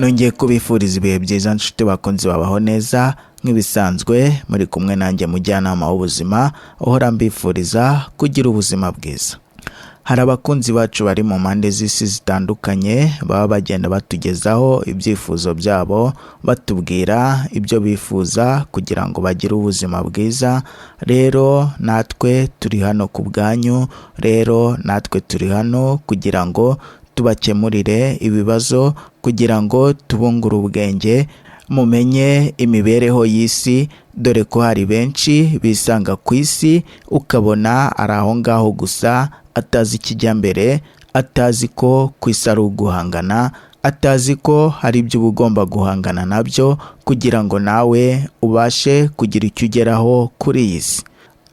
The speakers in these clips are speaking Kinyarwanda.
Nongeye kubifuriza ibihe byiza nshuti bakunzi babaho neza. Nk'ibisanzwe muri kumwe nanjye mujyanama w'ubuzima uhora mbifuriza kugira ubuzima bwiza. Hari abakunzi bacu bari mu mpande z'isi zitandukanye baba bagenda batugezaho ibyifuzo byabo, batubwira ibyo bifuza kugira ngo bagire ubuzima bwiza. Rero natwe turi hano ku bwanyu, rero natwe turi hano kugira ngo tubakemurire ibibazo, kugira ngo tubungure ubwenge, mumenye imibereho y'isi, dore ko hari benshi bisanga ku isi ukabona ari aho ngaho gusa, atazi ikijya mbere, atazi ko ku isi ari uguhangana, atazi ko hari ibyo uba ugomba guhangana nabyo kugira ngo nawe ubashe kugira icyo ugeraho kuri iyi si.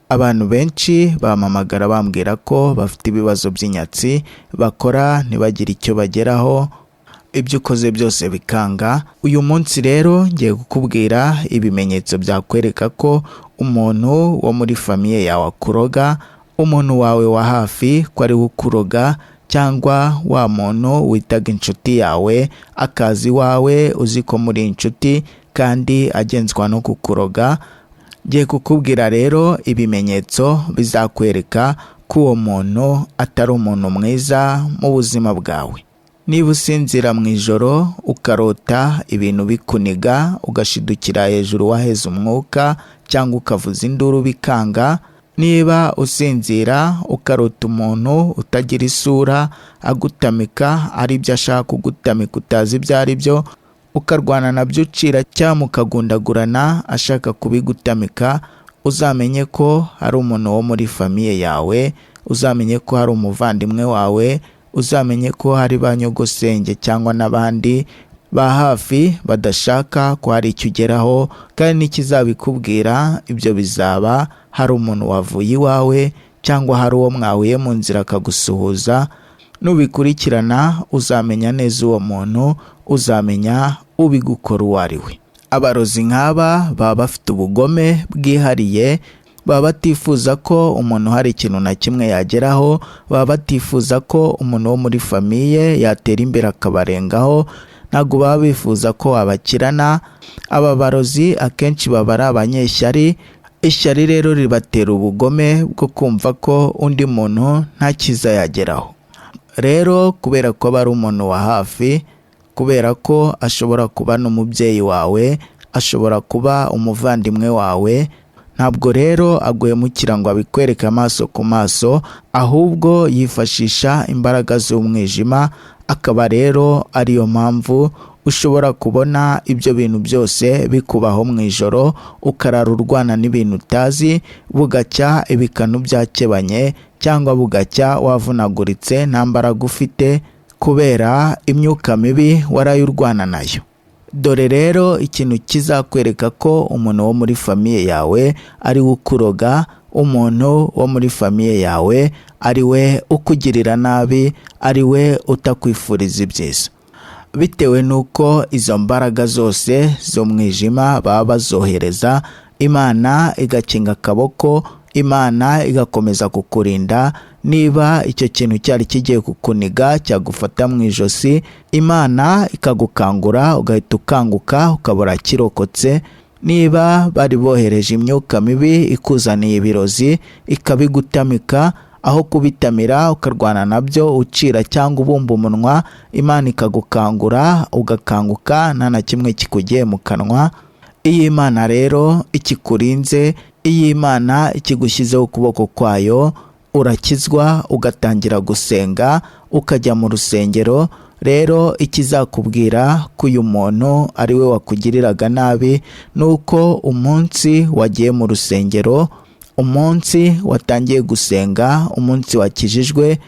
Abantu benshi bampamagara bambwira ko bafite ibibazo by'inyatsi, bakora ntibagire icyo bageraho, ibyo ukoze byose bikanga. Uyu munsi rero ngiye kukubwira ibimenyetso byakwereka ko umuntu wo muri famiye yawe akuroga, umuntu wawe wa hafi ko ari we ukuroga, cyangwa wa muntu witaga inshuti yawe akaza iwawe uzi ko muri inshuti kandi agenzwa no kukuroga. Ngiye kukubwira rero ibimenyetso bizakwereka ko uwo muntu atari umuntu mwiza mu buzima bwawe. Niba usinzira mu ijoro ukarota ibintu bikuniga, ugashidukira hejuru waheze umwuka cyangwa ukavuza induru bikanga, niba usinzira ukarota umuntu utagira isura agutamika ari ibyo ashaka kugutamika utazi ibyo ari byo, ukarwana nabyo ucira cyangwa mukagundagurana ashaka kubigutamika, uzamenye ko hari umuntu wo muri famiye yawe, uzamenye ko hari umuvandimwe wawe, uzamenye ko hari ba nyogosenge cyangwa n'abandi ba hafi badashaka ko hari icyo ugeraho, kandi n'ikizabikubwira ibyo bizaba hari umuntu wavuye iwawe cyangwa hari uwo mwahuye mu nzira akagusuhuza. Nubikurikirana uzamenya neza uwo muntu, uzamenya ubigukora uwo ari we. Abarozi nk'aba baba bafite ubugome bwihariye, baba batifuza ko umuntu hari ikintu na kimwe yageraho, baba batifuza ko umuntu wo muri famiye yatera imbere akabarengaho, ntabwo baba bifuza ko wabakirana. Aba barozi akenshi baba ari abanyeshyari. Ishyari rero ribatera ubugome bwo kumva ko undi muntu nta cyiza yageraho. Rero kubera ko aba ari umuntu wa hafi, kubera ko ashobora kuba n'umubyeyi wawe, ashobora kuba umuvandimwe wawe, ntabwo rero aguhemukira ngo abikwereke amaso ku maso, ahubwo yifashisha imbaraga z'umwijima, akaba rero ariyo mpamvu ushobora kubona ibyo bintu byose bikubaho mu ijoro, ukarara urwana n'ibintu utazi, bugacya ibikanu byakebanye cyangwa bugacya wavunaguritse nta mbaraga ufite kubera imyuka mibi waraye urwana nayo. Dore rero ikintu kizakwereka ko umuntu wo muri famiye yawe ari we ukuroga, umuntu wo muri famiye yawe ari we ukugirira nabi, ari we utakwifuriza ibyiza. Bitewe n'uko izo mbaraga zose z'umwijima baba bazohereza, Imana igakinga akaboko, Imana igakomeza kukurinda. Niba icyo kintu cyari kigiye kukuniga cyagufata mu ijosi, Imana ikagukangura ugahita ukanguka ukabura kirokotse. Niba bari bohereje imyuka mibi ikuzaniye ibirozi ikabigutamika, aho kubitamira ukarwana nabyo ucira cyangwa ubumba umunwa, Imana ikagukangura ugakanguka nta na kimwe kikugiye mu kanwa. Iyo Imana rero ikikurinze, iyo Imana ikigushyizeho ukuboko kwayo, urakizwa ugatangira gusenga, ukajya mu rusengero. Rero ikizakubwira ko uyu muntu ari we wakugiriraga nabi ni uko umunsi wagiye mu rusengero, umunsi watangiye gusenga, umunsi wakijijwe,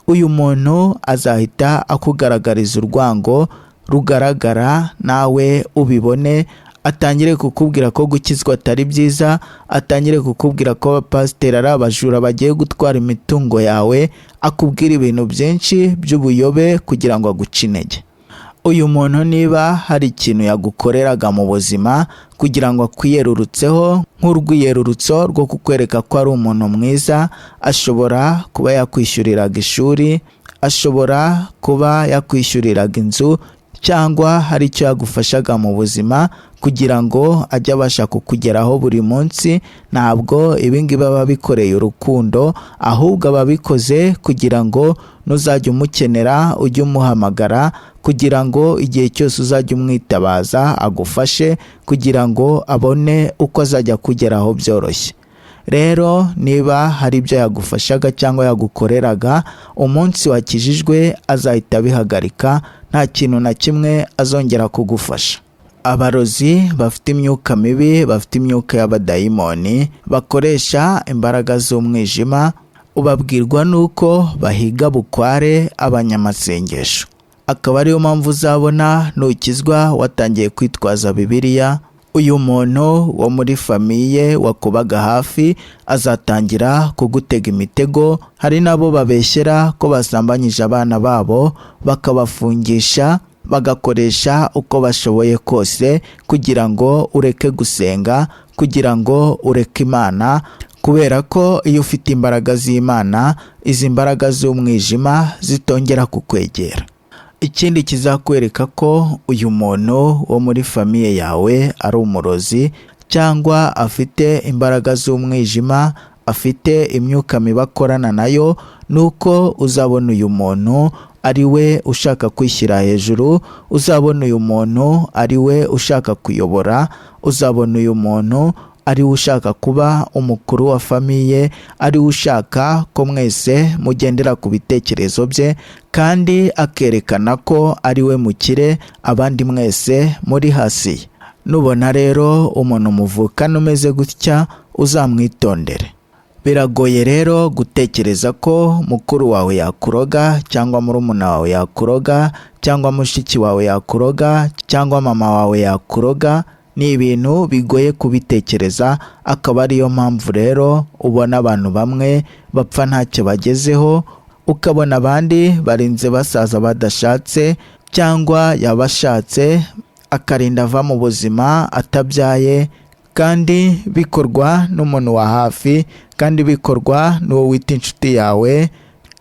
uyu muntu azahita akugaragariza urwango rugaragara nawe ubibone, atangire kukubwira ko gukizwa atari byiza, atangire kukubwira ko abapasiteri ari abajura bagiye gutwara imitungo yawe, akubwira ibintu byinshi by'ubuyobe kugira ngo aguce intege. Uyu muntu niba hari ikintu yagukoreraga mu buzima kugira ngo akwiyerurutseho nk'urwiyerurutso rwo kukwereka ko ari umuntu mwiza, ashobora kuba yakwishyuriraga ishuri, ashobora kuba yakwishyuriraga inzu, cyangwa hari icyo yagufashaga mu buzima kugira ngo ajye abasha kukugeraho buri munsi. Ntabwo ibi ngibi aba abikoreye urukundo, ahubwo aba abikoze kugira ngo nuzajya umukenera ujye umuhamagara, kugira ngo igihe cyose uzajya umwitabaza agufashe, kugira ngo abone uko azajya akugeraho byoroshye. Rero niba hari ibyo yagufashaga cyangwa yagukoreraga, umunsi wakijijwe azahita abihagarika, nta kintu na kimwe azongera kugufasha. Abarozi bafite imyuka mibi, bafite imyuka y'abadayimoni, bakoresha imbaraga z'umwijima, ubabwirwa n'uko bahiga bukware abanyamasengesho. Akaba ariyo mpamvu uzabona nukizwa watangiye kwitwaza Bibiliya, uyu muntu wo muri famiye wakubaga hafi azatangira kugutega imitego. Hari n'abo babeshyera ko basambanyije abana babo, bakabafungisha, bagakoresha uko bashoboye kose kugira ngo ureke gusenga, kugira ngo ureke Imana, kubera ko iyo ufite imbaraga z'Imana, izi mbaraga z'umwijima zitongera kukwegera. Ikindi kizakwereka ko uyu muntu wo muri famiye yawe ari umurozi cyangwa afite imbaraga z'umwijima, afite imyuka mibi akorana nayo, ni uko uzabona uyu muntu ari we ushaka kwishyira hejuru, uzabona uyu muntu ari we ushaka kuyobora, uzabona uyu muntu ari we ushaka kuba umukuru wa famiye, ari we ushaka ko mwese mugendera ku bitekerezo bye, kandi akerekana ko ari we mukire, abandi mwese muri hasi ye. Nubona rero umuntu muvukana umeze gutya, uzamwitondere. Biragoye rero gutekereza ko mukuru wawe yakuroga, cyangwa murumuna wawe yakuroga, cyangwa mushiki wawe yakuroga, cyangwa mama wawe yakuroga. Ni ibintu bigoye kubitekereza, akaba ariyo mpamvu rero ubona abantu bamwe bapfa ntacyo bagezeho, ukabona abandi barinze basaza badashatse, cyangwa yabashatse akarinda ava mu buzima atabyaye, kandi bikorwa n'umuntu wa hafi, kandi bikorwa n'uwo wita inshuti yawe,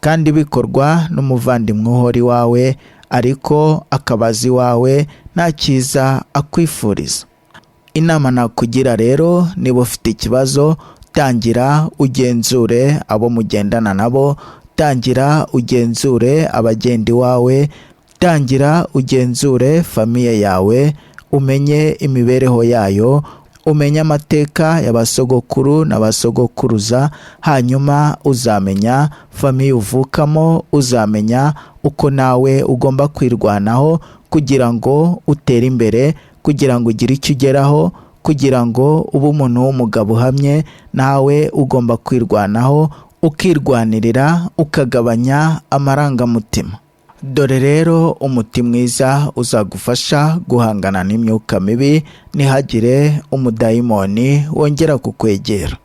kandi bikorwa n'umuvandimwe uhora iwawe, ariko akaba azi iwawe nta cyiza akwifuriza. Inama nakugira rero, niba ufite ikibazo, tangira ugenzure abo mugendana nabo, tangira ugenzure abagenda iwawe, tangira ugenzure famiye yawe, umenye imibereho yayo, umenye amateka y'abasogokuru n'abasogokuruza, hanyuma uzamenya famiye uvukamo, uzamenya uko nawe ugomba kwirwanaho kugira ngo utere imbere, kugira ngo ugire icyo ugeraho, kugira ngo ube umuntu w'umugabo uhamye. Nawe ugomba kwirwanaho, ukirwanirira, ukagabanya amarangamutima. Dore rero umuti mwiza uzagufasha guhangana n'imyuka mibi ntihagire umudayimoni wongera kukwegera.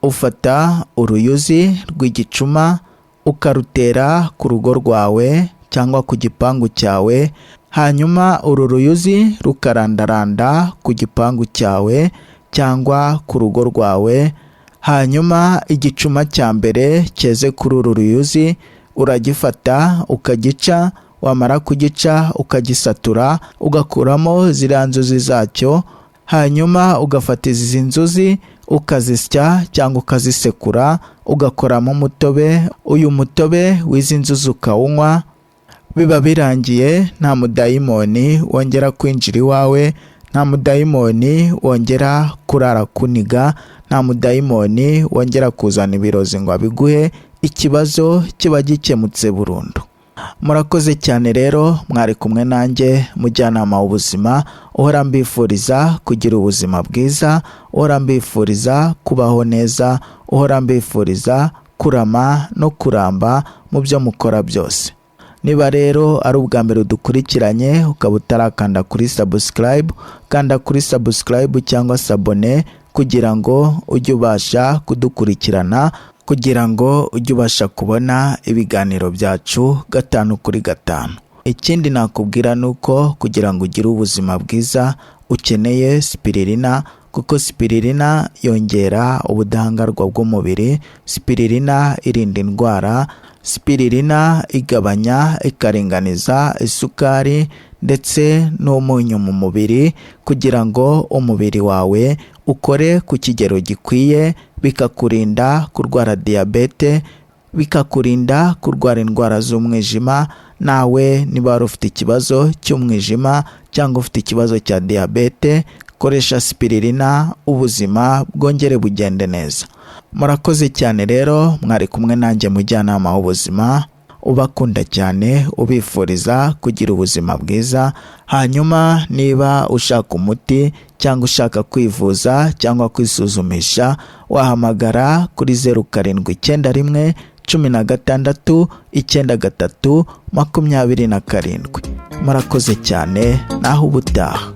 Ufata uruyuzi rw'igicuma ukarutera ku rugo rwawe cyangwa ku gipangu cyawe, hanyuma uru ruyuzi rukarandaranda ku gipangu cyawe cyangwa ku rugo rwawe, hanyuma igicuma cya mbere cyeze kuri uru ruyuzi uragifata ukagica, wamara kugica ukagisatura, ugakuramo ziriya nzuzi zacyo, hanyuma ugafata izi nzuzi ukazisya cyangwa ukazisekura, ugakoramo umutobe. Uyu mutobe w'izi nzuzi ukawunywa, biba birangiye, nta mudayimoni wongera kwinjira iwawe, nta mudayimoni wongera kurara kuniga, nta mudayimoni wongera kuzana ibirozi ngo abiguhe, ikibazo kiba gikemutse burundu. Murakoze cyane rero, mwari kumwe nanjye mujyanama w'ubuzima, uhora mbifuriza kugira ubuzima bwiza, uhora mbifuriza kubaho neza, uhora mbifuriza kurama no kuramba mu byo mukora byose. Niba rero ari ubwa mbere udukurikiranye ukaba utarakanda kuri subscribe, kanda kuri subscribe cyangwa s'abonner kugira ngo ujye ubasha kudukurikirana, kugira ngo ujye ubasha kubona ibiganiro byacu 5 kuri 5. Ikindi nakubwira ni uko kugira ngo ugire ubuzima bwiza ukeneye spiririna. Kuko spirulina yongera ubudahangarwa bw'umubiri, spirulina irinda indwara, spirulina igabanya ikaringaniza isukari ndetse n'umunyu mu mubiri kugira ngo umubiri wawe ukore ku kigero gikwiye, bikakurinda kurwara diyabete, bikakurinda kurwara indwara z'umwijima. Nawe niba wari ufite ikibazo cy'umwijima cyangwa ufite ikibazo cya diyabete, koresha spirulina, ubuzima bwongere bugende neza. Murakoze cyane rero, mwari kumwe nanjye mujyanama w'ubuzima ubakunda cyane, ubifuriza kugira ubuzima bwiza. Hanyuma niba ushaka umuti cyangwa ushaka kwivuza cyangwa kwisuzumisha, wahamagara kuri 0791 16 93 27. Murakoze cyane, naho ubutaha.